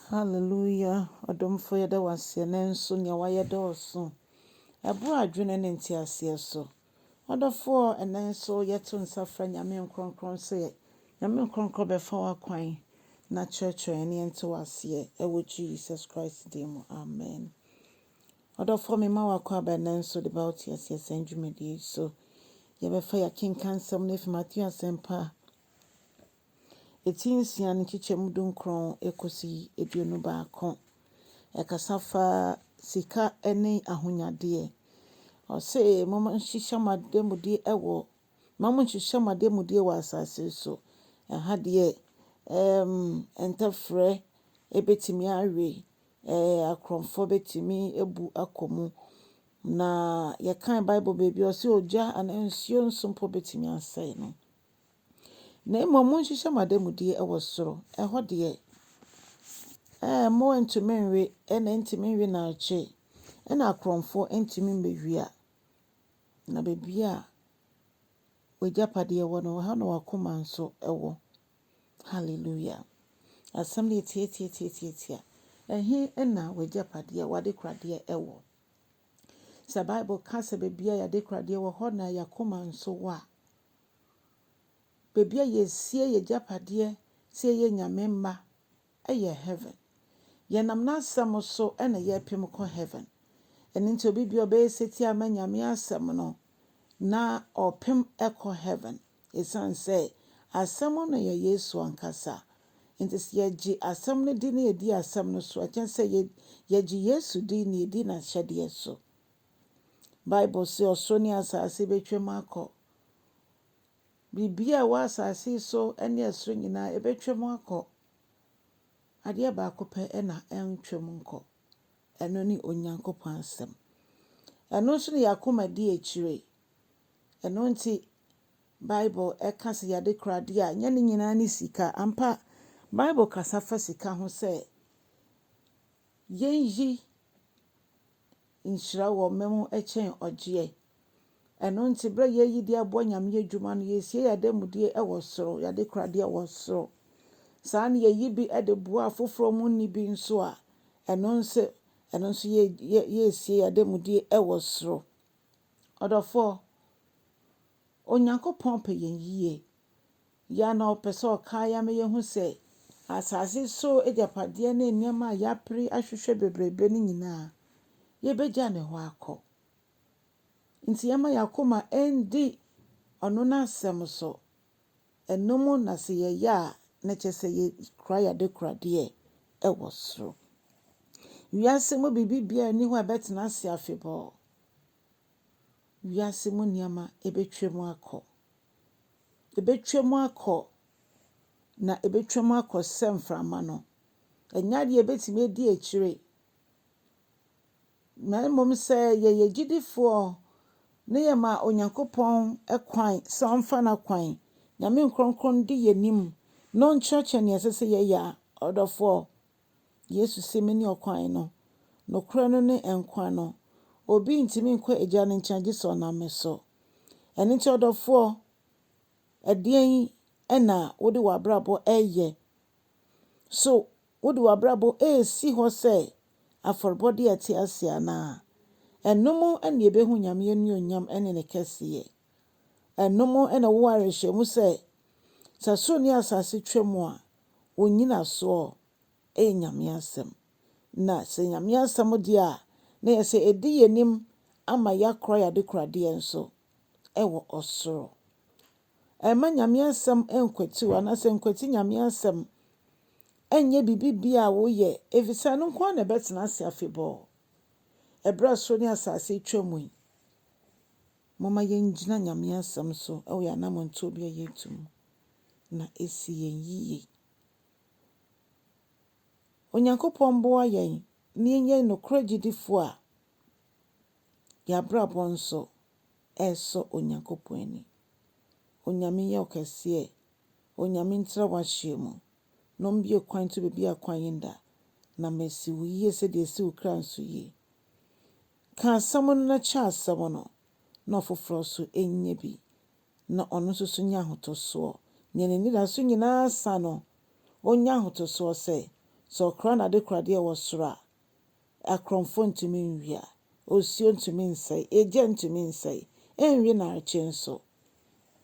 Hallelujah, ɔdomfo yɛda wo ase ɛnnɛ nso nea wayɛ dɔɔso. Ɛboro adwene ne nteaseɛ so. Ɔdɔfoɔ ɛnnɛ nso yɛto nsa frɛ Nyame nkronkron sɛ Nyame nkronkron bɛfa w'akwan na kyerɛkyerɛ yɛn ne yɛnte w'aseɛ ɛwɔ Jesus Christ din mu. Amen. Ɔdɔfoɔ mema w'akɔ aba ɛnnɛ nso de ba wo te aseɛ sɛn dwumadie yi so. Yɛbɛfa yɛakenka nsɛm no afi Matthew asɛmpa Eti nsia no nkyekyɛmu dunkron kɔsi 21. Ɛkasa fa sika ne ahonyadeɛ. Ɔse momma nhyehyɛ mo ademudeɛ wɔ mma mo nhyehyɛ mo ademudeɛ wɔ asase so. Ɛha deɛ ɛɛm ntɛfrɛ ɛbɛtumi awe, ɛɛ akorɔmfoɔ bɛtumi abu akɔ mu. Na yɛkan Bible baabi a ɔse ogya anaa nsuo nso mpo bɛtumi asɛe no. Na mmom monhyehyɛ mo ademudeɛ wɔ soro, ɛhɔ deɛ, ɛɛ, mmoa ntumi nwe, ɛna ɛntumi nwe naakye, ɛna akorɔmfoɔ ntumi mmɛwia. Na baabi a w'agyapadeɛ wɔ no, ɛhɔ na w'akoma nso wɔ. Hallelujah. Asɛm no yɛ tiatiatiatiatia. Ɛhe na w'agyapadeɛ, w'adekoradeɛ wɔ? Sɛ Bible ka sɛ baabi a yɛadekoradeɛ wɔ hɔ na yɛakoma nso wɔ a, Baabi a yɛsie yɛagyapadeɛ sɛ yɛyɛ Nyame mma yɛ heaven. Yɛnam N'asɛm so na yɛpem kɔ heaven. Ɛno nti obi biara ɔbɛyɛ setie ama Nyame asɛm no na ɔpem kɔ heaven. Ɛsiane sɛ asɛm no yɛ Yesu ankasa. Nti sɛ yɛgye asɛm no di na yɛdi asɛm no so a, ɛkyerɛ sɛ yɛgye Yesu di na yɛdi n'ahyɛdeɛ so. Bible se ɔsoro ne asase bɛtwam akɔ. Biribiara a ɛwɔ asase yi so ne ɛsoro nyinaa, ɛbɛtwam akɔ. Adeɛ baako pɛ na ɛntwam nkɔ. Ɛno ne Onyankopɔn asɛm. Ɛno nso na yɛn akoma di akyire. Ɛno nti, Bible ɛka sɛ yɛade koradeɛ a, nyɛ ne nyinaa ne sika. Ampa, Bible kasa fa sika ho sɛ yɛnyi Nhyira wɔ me ho kyɛn ɔgyeɛ. Ɛno nti berɛ a yɛreyi de aboa Nyame adwuma no, yɛresie yɛn adanmudeɛ wɔ soro, yɛn adekoradeɛ wɔ soro. Saa na yɛyi bi de boa afoforɔ a wɔnni bi nso a, ɛno nso, ɛno nso yɛ, yɛ, yɛresie yɛn adanmudeɛ wɔ soro. Ɔdɔfoɔ, Onyankopɔn pɛ yɛn yie. Yɛ a na ɔpɛ sɛ ɔkae yɛn ma yehu sɛ asase so agyapadeɛ ne nneɛma a yɛapere ahwehwɛ bebrebe no nyinaa, yebegya ne hɔ akɔ. Enti yɛmma yɛn akoma nni ɔno n'asɛm so. Ɛno mu na sɛ yɛyɛ a, na kyerɛ sɛ yɛkura yɛn adekoradeɛ wɔ soro. Wiase mu biribi biara nni hɔ a ɛbɛtena ase afebɔɔ. Wiase mu nneɛma ebetwam akɔ. Ebetwam akɔ, na ebetwam akɔ sɛ mframa no. Ɛnyɛ adeɛ a ebetumi adi akyire. Na mmom sɛ yɛyɛ gyidifoɔ na yɛma Onyankopɔn kwan sɛ ɔmfa n'akwan, Nyame nkronkron di yɛn anim na ɔnkyerɛkyerɛ nea ɛsɛ sɛ yɛyɛ a, ɔdɔfoɔ, Yesu se, Mene ɔkwan no, nokorɛ no ne nkwa no. Obi ntumi nkɔ Agya no nkyɛn gye sɛ ɔnam me so. Ɛno nti ɔdɔfoɔ, ɛdeɛn na wode w'abrabɔ reyɛ? So wode w'abrabɔ resi hɔ sɛ afɔrebɔdeɛ a ɛte ase anaa? Ɛno mu na yɛbɛhu Nyame anuonyam ne ne kɛseyɛ. Ɛno mu na wowɔ awerɛhyɛmu sɛ, sɛ soro ne asase twam a, wo nnyinasoɔ yɛ Nyame asɛm. Na sɛ Nyame asɛm deɛ a, na yɛ sɛ ɛdi yɛn anim ama yɛakora yɛn adekoradeɛ nso wɔ ɔsoro. Ɛmma Nyame asɛm nkwati wo anaasɛ nkwati Nyame asɛm nyɛ biribi biara a woyɛ, efisɛ ɛno nko ara na ɛbɛtena ase afebɔɔ. Ɛberɛ a soro ne asase retwa mu yi, momma yɛngyina Nyame asɛm so wɔ yɛn anammɔntuo bi a yɛretu mu. na esi yɛn yiye. Onyankopɔn mmoa yɛn na yɛnyɛ nokorɛ gyidifoɔ a yɛn abrabɔ nso ɛresɔ Onyankopɔn ani. Onyame nyɛ wo kɛseɛ, Onyame ntra w'ahyeɛ mu, na ɔmbue kwan nto baabi a kwan nda, na masi wo yie sɛdeɛ ɛsi wo kra nso yie. Ka asɛm no na kyɛ asɛm no, na ɔfoforɔ nso nyɛ bi. na ɔno nso so nya ahotosoɔ. Nea n'anidaso nyinaa sa no, ɔnya ahotosoɔ sɛ, Sɛ ɔkora n'adekoradeɛ wɔ soro a, akorɔmfoɔ ntumi nwia, osuo ntumi nsɛe, egya ntumi nsɛe, ɛnwe narekye nso,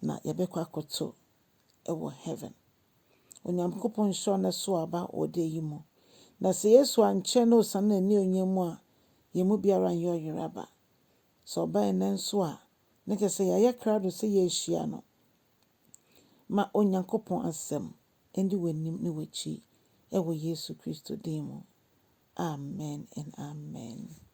na yɛbɛkɔ akɔto wɔ heaven. Onyankopɔn nhyira wo na so aba wɔ da yi mu. Na sɛ Yesu ankyɛ na osiane n'anuonyam mu a, yɛn mu biara nyɛ ɔyeraba. Sɛ ɔba ɛnnɛ nso a, na kyerɛ sɛ yɛayɛ krado sɛ yɛrehyia no. Ma Onyankopɔn asɛm ndi w'anim ne w'akyi wɔ Yesu Kristo din mu. Amen and amen.